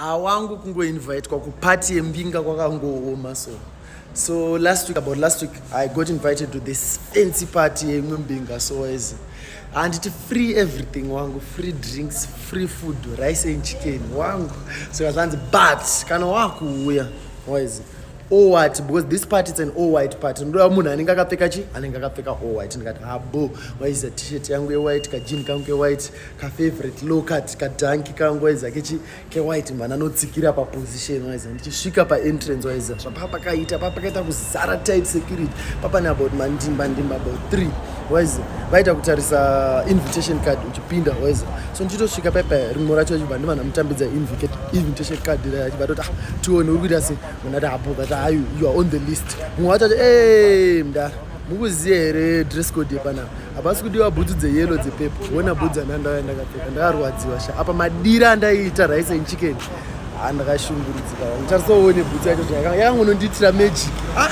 Hawangu, kungoinvitwa kupati yembinga kwakangooma. So last week, about last week, I got invited to this fancy party yeimwe mbinga. So as handiti free everything wangu, free drinks, free food, rice and chicken wangu. So kazvanzi, but kana wakuuya wise all white, because this party, it's an all white party, ndoda munhu anenge akapfeka chi anenge akapfeka all white. Ndikati habo, waiza T-shirt yangu yewhite, kajean kangu kewhite, kafavorite low cut, kaDunk kangu waiza kechi kewhite, mwana anotsikira paposition. Waiza ndichisvika paentrance, waiza zvapaa pakaita pa pakaita kuzara tight security, papane about mandimba ndimba about three. Waiza vaita kutarisa invitation card uchipinda. Waiza so ndichitosvika paipa, rimwe racho achibva ndima ndamutambidza invitation card raya, achibva toti, "Ah, tione uri kuita sei?" Munhu ati hapo kati, "Hayu, you are on the list." Mumwe wacho ati, "E mudara, mukuziva here dress code yepanapa? Hapasi kudiwa bhutsu dzeyellow, dzepepo." Ona bhutsu andandauya ndakapfeka, ndakarwadziwa sha. Apa madira andaiita rice and chicken, ha, ndakashungurudzika. Tarisa uone bhutsu yacho, yakangonondiitira magic. Ah.